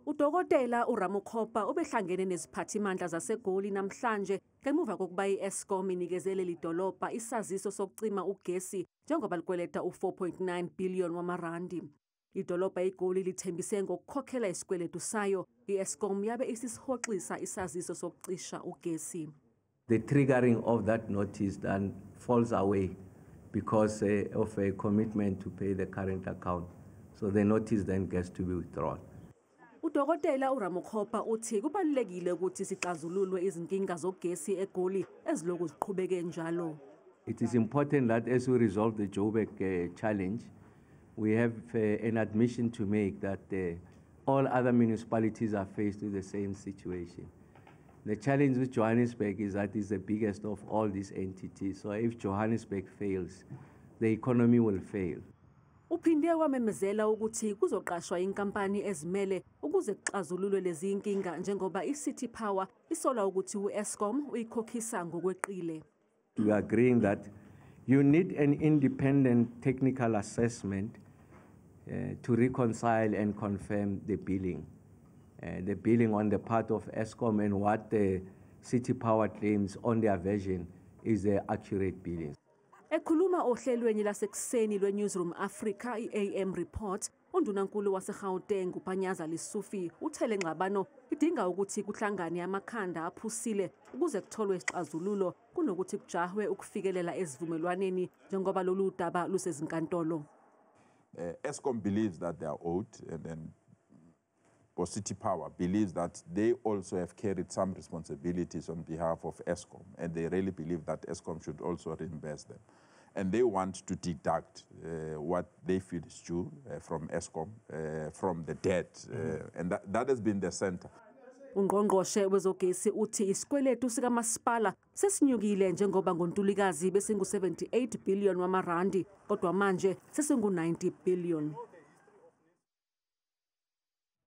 Udokotela uRamokgopa ubehlangene neziphathimandla zaseGoli namhlanje ngemuva kokuba i-Eskom inikezele lidolobha isaziso sokucima ugesi njengoba likweleta u-4.9 billion wamarandi. Idolobha iGoli lithembise ngokukhokhela isikweletu sayo, i-Eskom yabe isisihoxisa isaziso sokucisha ugesi. The triggering of that notice then falls away because of a commitment to pay the current account. So the notice then gets to be withdrawn. Udokotela uRamokgopa uthi kubalulekile ukuthi sixazululwe izinkinga zogesi eGoli eziloku ziqhubeke njalo. It is important that as we resolve the Joburg challenge, we have an admission to make that all other municipalities are faced with the same situation. The challenge with Johannesburg is that it's the biggest of all these entities. So if Johannesburg fails, the economy will fail. Uphinde wamemezela ukuthi kuzoqashwa inkampani ezimele ukuze kuxazululwe lezi inkinga njengoba iCity Power isola ukuthi uEskom uyikhokhisa ngokweqile. We are agreeing that you need an independent technical assessment to reconcile and confirm the billing. The billing on the part of Eskom and what the City Power claims on their version is the accurate billing. Ekhuluma ohlelweni lasekuseni lweNewsroom Africa i-AM Report, undunankulu waseGauteng uPanyaza Lesufi uthe le ngxabano idinga ukuthi kuhlangane amakhanda aphusile ukuze kutholwe isixazululo kunokuthi kujahwe ukufikelela ezivumelwaneni njengoba lolu daba lusezinkantolo. Eskom believes that they are owed, and then City Power believes that they also have carried some responsibilities on behalf of Eskom, and they really believe that Eskom should also reimburse them. And they want to deduct what they feel is due from Eskom, from the debt, and that has been the center. Ungqongqoshe wezogesi uthi isikweletu sikamasipala sesinyukile njengoba ngoNtulikazi besingu-78 billion wamarandi kodwa manje sesingu-90 billion.